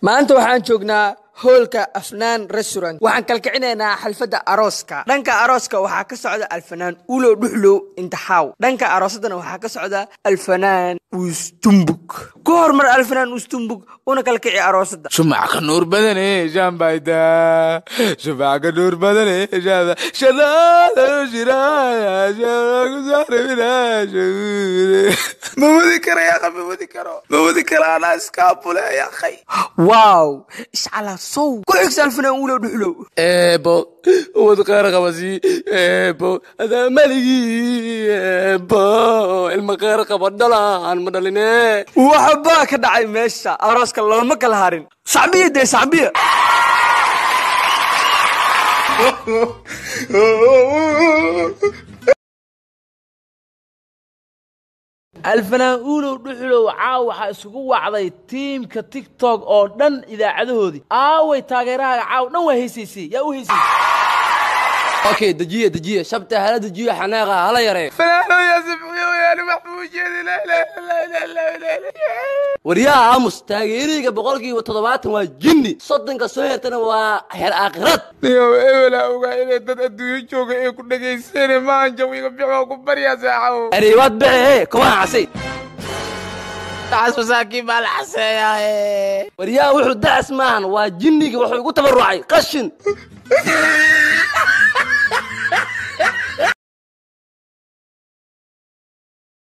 Maanta waxaan joognaa hoolka Afnaan Restaurant. Waxaan kalkicinaynaa xalfadda arooska. Dhanka arooska waxaa ka socda Alfanaan Ulo Dhuxlow Intaxaaw, dhanka aroosadana waxaa ka socda Alfanaan Ustumbuk. Ku hormar Alfanaan Ustumbuk una kalkici aroosadda. Shumac ka nuur badane shambayda, shumac ka nuur badane shada shadaada shiraaya. Ma wadi karo yaqa, ma wadi karo, ma wadi karo, anaa iskaabule yaqay. Waaw, iscala sow ku xigsa Alfanaan Ulo Dhuxlow. Eebo wad kheyr qabasi, eebo adaa maligii, eebo ilma kheyr qaba dhalaan ma dhaline. Waxbaa ka dhacay meesha arooska, looma kala harin. Sacbiya dee sacbiya. Alfanaan Uulow Dhuxulow, caaw waxaa isugu wacday tiimka TikTok oo dhan idaacadahoodii. Aaway taageerahaaga? Caaw dhan waa haysaysay, yaa u haysaysay? Okay, dejiye dejiye, shabta hala dejiyo, xanaaqa hala yareeyo. Fanaano yaa sabciyo yaani wax buu jeedi. La ilaha illa illa illa. Waryaha aamus, taageerihayga 70% waa jinni, 30-ka soo hertana waa heer aakhirad. Niyow ebela ogaa inay dad adduunyo jooga ee ku dhagaysane maahan. Jawiga bixoo ku baryaa saaxaw. Areewaad bixe kobaha casay. Dacas masaakiin baa la caseeyaa. Waryaha wuxuu dacas maahan, waa jinniga wuxuu igu tabarucay qashin.